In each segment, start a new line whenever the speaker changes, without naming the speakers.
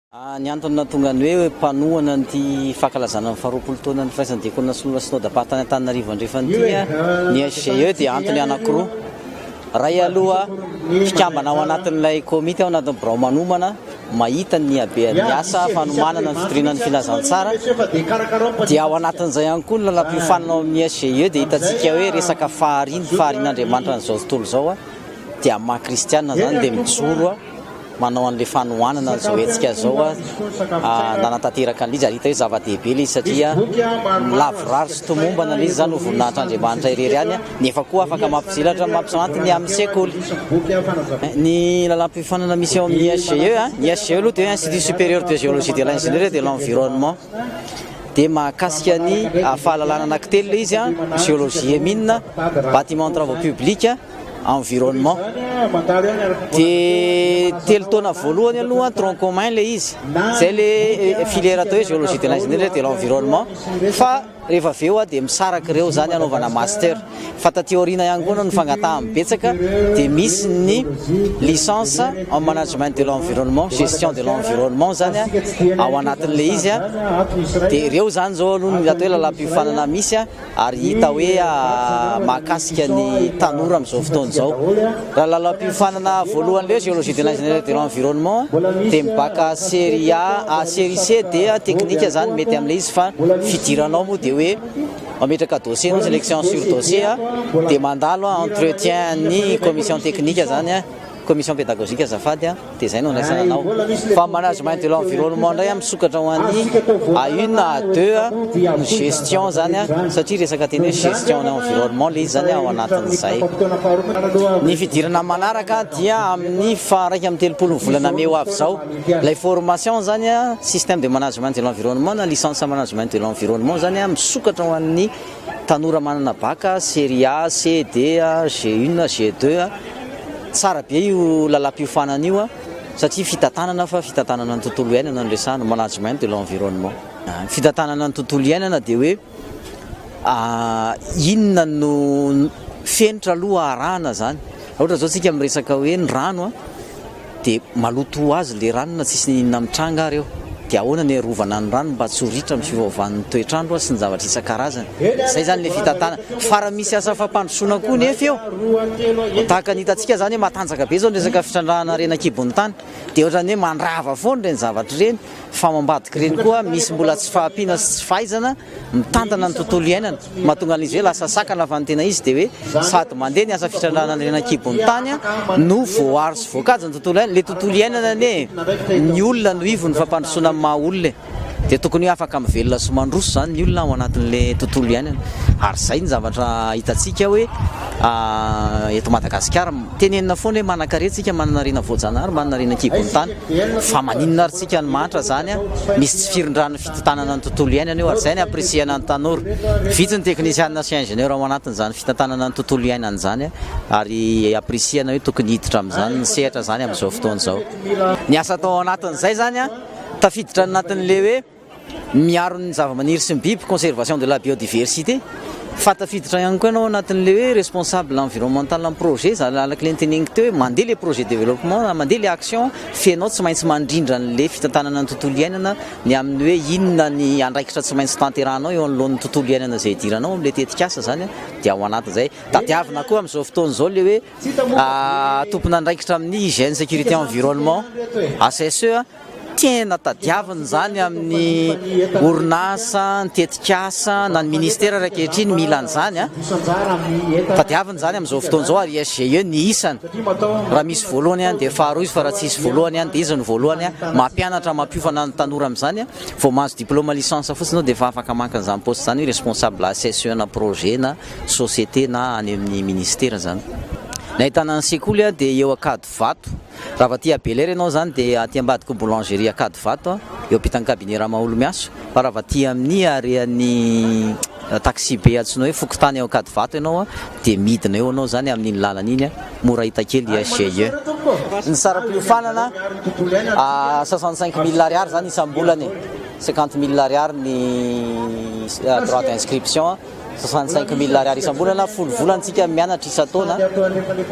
Ny antony nahatonga ny hoe mpanohana an'ity fankalazana ny faharoapolo taonan'ny firaisan'ny diakona sinoa synodamparitany Antananarivo Andrefana ity ny SGE dia antony anankiroa. Iray aloha, mpikambana ao anatin'ilay komity ao anatin'ny birao manomana, mahita ny habean'ny asa fanomanana ny fitoriana ny filazantsara, dia ao anatin'izay ihany koa ny lalam-piofanana ao amin'ny SGE dia hitantsika hoe resaka fahariana, faharian'Andriamanitra an'izao tontolo izao dia amin'ny maha kristiana izany dia mijoro manao an'ilay fanohanana an'izao hetsika izao nanatanteraka an'ilay izy ary hita hoe zava-dehibe ilay izy satria lavorary sy tomombana ilay izy izany ho voninahitr'Andriamanitra irery ihany nefa koa afaka mampijelatra mampisanty ny amin'ny sekoly. Ny lalam-piofanana misy ao amin'ny ISGE, ny ISGE aloha dia Institut Supérieur de Géologie de l'Ingénierie et de l'Environnement dia mahakasika ny fahalalana anankitelo ilay izy, géologie et mine, bâtiment travaux publics, environnement dia telo taona voalohany aloha tronc commun ilay izy izay le filière atao hoe géologie de l'ingénierie de l'environnement fa rehefa avy eo dia misaraka ireo zany anaovana master fa taty aoriana ihany koa ny fangatahana betsaka dia misy ny licence en management de l'environnement, gestion de l'environnement zany ao anatin'ilay izy dia ireo zany zao aloha ny atao hoe lalam-piofanana misy ary hita hoe mahakasika ny tanora amin'izao fotoana izao. Raha lalam-piofanana voalohany ilay hoe géologie de l'ingénierie de l'environnement dia mibaka série A, série C dia teknika izany mety amin'ilay izy fa fidiranao moa dia hoe mametraka dossier ianao, sélection sur dossier dia mandalo entretien ny commission technique izany. Commission pédagogique azafady a, dia izay no andraisana anao. Fa management de l'environnement indray a misokatra ho an'ny A1, A2 ny gestion zany a, satria resaka teny hoe gestion ny environnement ilay izy zany ao anatin'izay. Ny fidirana manaraka dia amin'ny faha 31 ny volana mey ho avy izao. Ilay formation zany a, système de management de l'environnement na licence management de l'environnement zany a misokatra ho an'ny Tanora manana bac, série A, C, D, G1, G2, tsara be io lalam-piofanana io satria fitantanana fa fitantanana ny tontolo iainana no resahana, management de l'environnement. Ny fitantanana ny tontolo iainana dia hoe inona no fenitra aloha arahana izany. Raha ohatra izao tsika miresaka hoe ny rano Dia maloto ho azy le rano na tsisy n'inona mitranga ary eo. Dia ahoana ny hiarovana ny rano mba tsy ho ritra amin'ny fiovaovan'ny toetr'andro sy ny zavatra isan-karazany. Izay izany le fitantanana. Fa raha misy asa fampandrosoana koa nefa eo, tahaka ny hitantsika izany hoe matanjaka be izao ny resaka fitrandrahana harena an-kibon'ny tany. Dia ohatran'ny hoe mandrava foana ireny zavatra ireny. Fa ao ambadik'ireny koa misy mbola tsy fahampiana sy tsy fahaizana mitantana ny tontolo iainana. Mahatonga an'izy hoe lasa sakana fa ny tena izy dia hoe sady mandeha ny asa fitrandrahana ny harena an-kibon'ny tany no voaaro sy voakajy ny tontolo iainana. Ilay tontolo iainana anie ny olona no ivon'ny fampandrosoana ny maha olona e. Dia tokony hoe afaka mivelona sy mandroso izany ny olona ao anatin'ilay tontolo iainana. Ary izay ny zavatra hitantsika hoe eto Madagasikara. Tenenina foana hoe manan-karena isika, manana harena voajanahary, manana harena an-kibon'ny tany. Fa maninona ary tsika ny mahantra zany a? Misy tsy firindran'ny fitantanana ny tontolo iainana eo ary zay ny ampirisihana ny tanora. Vitsy ny teknisianina sy ingénieur ao anatin'izany fitantanana ny tontolo iainana izany ary ampirisihana hoe tokony hiditra amin'izany ny sehatra izany amin'izao fotoana izao. Ny asa atao ao anatin'izay zany a, tafiditra anatin'ilay hoe. Miaro ny zavamaniry sy ny biby, conservation de la biodiversité, fa tafiditra ihany koa ianao anatin'ilay hoe responsable environnemental amin'ny projet, zany araka ilay noteneniko teo hoe mandeha ilay projet développement na mandeha ilay action fa ianao tsy maintsy mandrindra an'ilay fitantanana ny tontolo iainana ny amin'ny hoe inona ny andraikitra tsy maintsy tanterahanao eo anoloan'ny tontolo iainana izay idiranao amin'ilay tetikasa izany dia ao anatin'izay. Tadiavina koa amin'izao fotoana izao ilay hoe tompon'andraikitra amin'ny hygiène sécurité environnement, HSE, Tena tadiavina izany amin'ny orinasa, ny tetikasa na ny ministera ary ankehitriny mila an'izany. Tadiavina izany amin'izao fotoana izao ary SGE ny isany. Raha misy voalohany dia faharoa izy fa raha tsisy voalohany dia izy no voalohany. Mampianatra, mampiofana ny tanora amin'izany. Vao mahazo diplôme licence fotsiny ianao dia efa afaka maka an'izany poste izany hoe responsable HSE na projet na société na any amin'ny ministera izany. Ny ahitana ny sekoly dia eo Ankadivato. Raha avy aty à Bel Air ianao izany dia aty ambadiky ny boulangerie Ankadivato, eo ampitan'ny cabinet Ramaholimiaso, fa raha avy aty amin'ny arrêt-n'ny taxi be antsoina hoe fokontany ao Ankadivato ianao dia midina eo ianao izany amin'iny lalana iny, mora hita kely ISGE. Ny saram-piofanana 65 mille ariary izany isam-bolana e, 50 mille ariary ny droit d'inscription. 65 mille ariary isam-bolana, folo volana tsika mianatra isan-taona,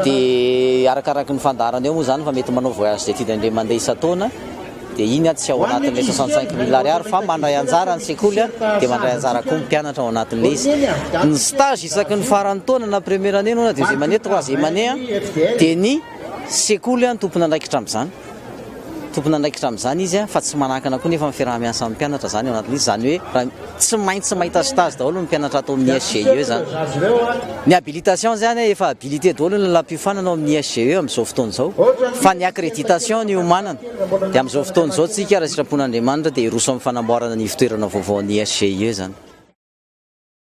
dia arakaraky ny fandaharana eo moa izany fa mety manao voyage d'études indray mandeha isan-taona, Dia iny tsy ao anatin'ilay 65 000 ariary fa mandray anjara ny sekoly dia mandray anjara koa ny mpianatra ao anatin'ilay izy. Ny stage isaky ny faran'ny taona na première année na deuxième année, troisième année dia ny sekoly no tompon'andraikitra amin'izany. Tompon'andraikitra amin'izany izy fa tsy manakana koa nefa ny fiaraha-miasa amin'ny mpianatra izany ao anatin'izy. Izany hoe raha tsy maintsy mahita stage daholo ny mpianatra ato amin'ny ISGE izany. Ny habilitation izany efa habilité daholo ny lalam-piofanana ao amin'ny ISGE amin'izao fotoana izao fa ny accréditation no iomanana. Dia amin'izao fotoana izao tsika raha sitrapon'Andriamanitra dia hiroso amin'ny fanamboarana ny ivotoerana vaovao an'ny ISGE izany.